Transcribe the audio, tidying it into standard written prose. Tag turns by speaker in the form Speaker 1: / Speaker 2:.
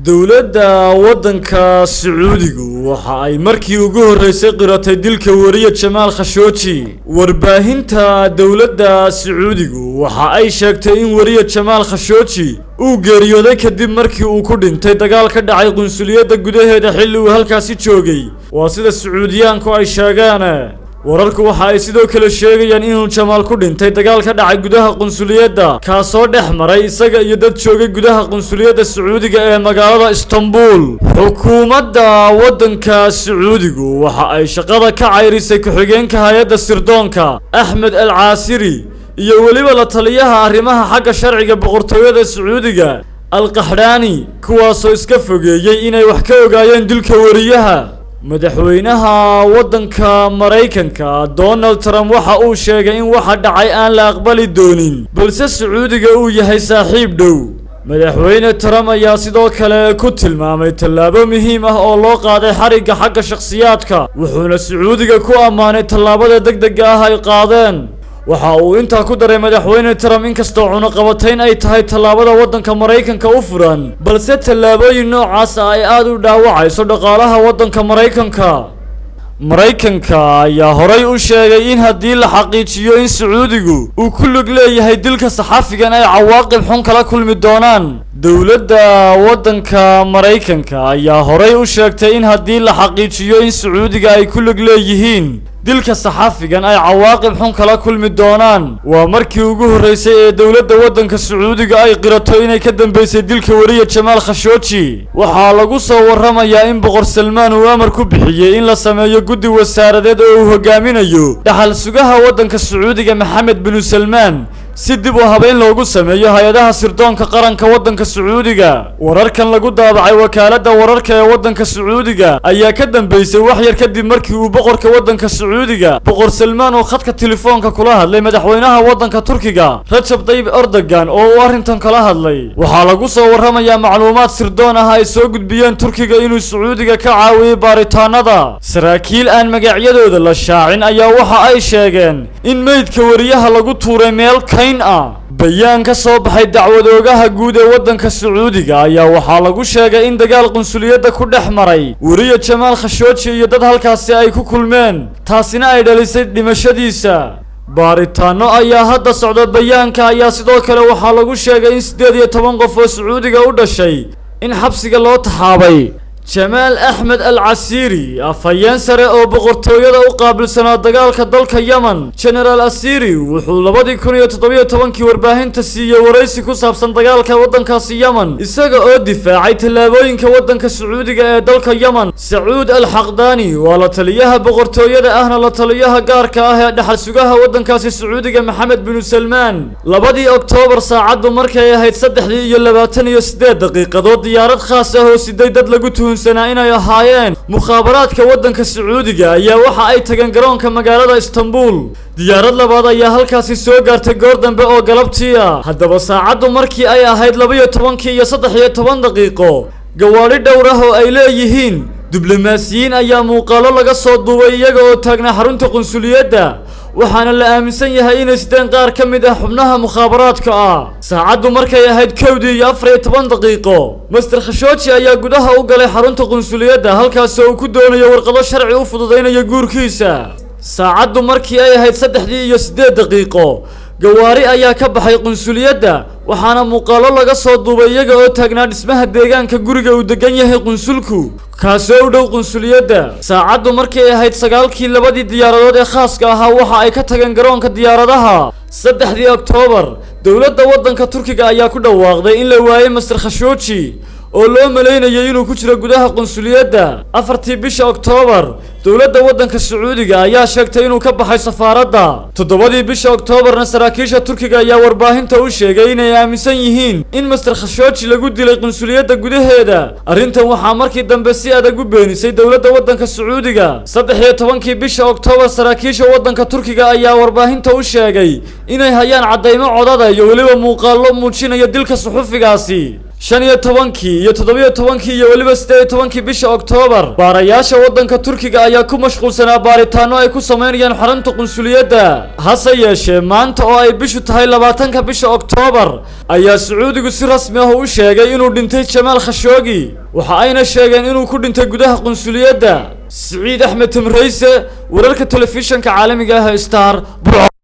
Speaker 1: Dowladda waddanka Sacuudigu waxa ay markii ugu horreysay qiratay dilka wariye Jamaal Khashooji. Warbaahinta dowladda Sacuudigu waxa ay sheegtay in wariye Jamaal Khashooji uu geeriyooday kadib markii uu ku dhintay dagaal ka dhacay qunsuliyadda gudaheeda xilli uu halkaasi joogay. Waa sida Sacuudiyaanku ay sheegeen. Wararku waxa ay sidoo kale sheegayaan inuu Jamaal ku dhintay dagaal ka dhacay gudaha qunsuliyadda, kaasoo dhex maray isaga iyo dad joogay gudaha qunsuliyadda Sacuudiga ee magaalada Istanbul. Xukuumadda waddanka Sacuudigu waxa ay shaqada ka cayrisay ku-xigeenka hay-adda sirdoonka Axmed Al Caasiri iyo weliba la taliyaha arrimaha xagga sharciga boqortooyada Sacuudiga Al Qaxdaani, kuwaasoo iska fogeeyey inay wax ka ogaayeen dilka wariyaha. Madaxweynaha waddanka Maraykanka Donald Trump waxa uu sheegay in waxa dhacay aan la aqbali doonin, balse Sacuudiga uu yahay saaxiib dhow. Madaxweyne Trump ayaa sidoo kale ku tilmaamay tallaabo muhiim ah oo loo qaaday xarigga xagga shakhsiyaadka, wuxuuna Sacuudiga ku ammaanay tallaabada degdega ah ay qaadeen. Waxa uu intaa ku daray madaxweyne Trump inkastoo cunaqabatayn ay tahay tallaabada waddanka Maraykanka u furan, balse tallaabooyin noocaas ah ay aada u dhaawacayso dhaqaalaha waddanka Maraykanka. Maraykanka ayaa horay u sheegay in haddii la xaqiijiyo in Sacuudigu uu ku lug leeyahay dilka saxafigan, ay cawaaqib xun kala kulmi doonaan. Dowladda waddanka Maraykanka ayaa horay u sheegtay in haddii la xaqiijiyo in Sacuudiga ay ku lug leeyihiin dilka saxafigan, ay cawaaqib xun kala kulmi doonaan. Waa markii ugu horreysay ee dowladda waddanka Sacuudiga ay qirato inay ka dambeysay dilka wariye Jamaal Khashooji. Waxaa lagu soo warramayaa in Boqor Salmaan uu amar ku bixiyey in la sameeyo guddi wasaaradeed oo uu hogaaminayo dhaxal sugaha waddanka Sacuudiga Maxamed binu Salmaan, si dib u habeyn loogu sameeyo hay-adaha sirdoonka qaranka waddanka Sacuudiga. Wararkan lagu daabacay wakaaladda wararka ee waddanka Sacuudiga ayaa ka dambeysay wax yar kadib markii uu boqorka waddanka Sacuudiga, Boqor Salmaan, oo khadka telefoonka kula hadlay madaxweynaha waddanka Turkiga Rajab Tayyip Erdogan oo uu arrintan kala hadlay. Waxaa lagu soo warramayaa macluumaad sirdoon ah ay soo gudbiyeen Turkiga inuu Sacuudiga ka caawiyey baaritaanada. Saraakiil aan magacyadooda la shaacin ayaa waxa ay sheegeen in meydka wariyaha lagu tuuray meel kayn ah. Bayaan ka soo baxay dacwad oogaha guud ee waddanka Sacuudiga ayaa waxaa lagu sheegay in dagaal qunsuliyadda ku dhex maray wariye Jamaal Khashooji iyo dad halkaasi ay ku kulmeen, taasina ay dhalisay dhimashadiisa. Baaritaano ayaa hadda socda. Bayaanka ayaa sidoo kale waxaa lagu sheegay in 18 qof oo Sacuudiga u dhashay in xabsiga loo taxaabay. Jamaal Axmed Al Casiiri, afhayeen sare oo boqortooyada u qaabilsanaa dagaalka dalka Yemen, Genaraal Asiri, wuxuu 2017-kii warbaahinta siiyey waraysi ku saabsan dagaalka waddankaasi Yemen, isaga oo difaacay tallaabooyinka waddanka Sacuudiga ee dalka Yemen. Sacuud Al Xaqdaani waa la taliyaha boqortooyada ahna la taliyaha gaarka ah ee dhaxal sugaha waddankaasi Sacuudiga Maxamed binu Salmaan. 2-dii Oktoobar, saacaddu markay ahayd 3:28, diyaarad khaas ah oo siday dad lagu tuhunsanaa inay ahaayeen mukhaabaraadka waddanka Sacuudiga ayaa waxa ay tageen garoonka magaalada Istanbul. Diyaarad labaad ayaa halkaasi soo gaartay goor dambe oo galabtii ah. Haddaba saacaddu markii ay ahayd 12-kii iyo 13 daqiiqo, gawaadhi dhowr ah oo ay leeyihiin diblomaasiyiin ayaa muuqaalo laga soo duubay iyaga oo taagnaa xarunta qunsuliyadda, waxaana la aaminsan yahay inay sideen qaar ka mid ah xubnaha mukhaabaraadka ah. Saacaddu markay ahayd 1-dii iyo 14 daqiiqo, Master Khashooji ayaa gudaha u galay xarunta qunsuliyadda, halkaasi oo uu ku doonayo warqado sharci u fududaynaya guurkiisa. Saacaddu markii ay ahayd 3-dii iyo 8 daqiiqo, gawaari ayaa ka baxay qunsuliyadda, waxaana muuqaalo laga soo duubay iyaga oo taagnaa dhismaha deegaanka guriga uu degan yahay qunsulku, kaasoo u dhow qunsuliyadda. Saacaddu markay ahayd 9-kii, labadii diyaaradood ee khaaska ahaa waxa ay ka tageen garoonka diyaaradaha. 3-dii Oktoobar, dowladda waddanka Turkiga ayaa ku dhawaaqday in la waayey Master Khashooji oo loo malaynayay inuu ku jiro gudaha qunsuliyadda. 4-tii bisha Oktoobar, dowladda waddanka Sacuudiga ayaa sheegtay inuu ka baxay safaaradda. 7-dii bisha Oktoobarna, saraakiisha Turkiga ayaa warbaahinta u sheegay inay aaminsan yihiin in Master Khashooji lagu dilay qunsuliyadda gudaheeda. Arrintan waxaa markii dambe si adag u beenisay dowladda waddanka Sacuudiga. 13-kii bisha Oktoobar, saraakiisha waddanka Turkiga ayaa warbaahinta u sheegay inay hayaan caddaymo codada iyo weliba muuqaallo muujinaya dilka suxufigaasi. 15-kii iyo 17-kii iyo weliba 18-kii bisha Oktoobar, baarayaasha waddanka Turkiga ayaa ku mashquulsanaa baaritaano ay ku sameynayaan xarunta qunsuliyadda. Hase yeeshee, maanta oo ay bishu tahay 20-ka bisha Oktoobar ayaa Sacuudigu si rasmi ah u sheegay inuu dhintay Jamaal Khashoogi. Waxa ayna sheegeen inuu ku dhintay gudaha qunsuliyadda. Siciid Axmed Tamrayse, wararka telefishanka caalamiga ah Star, Burco.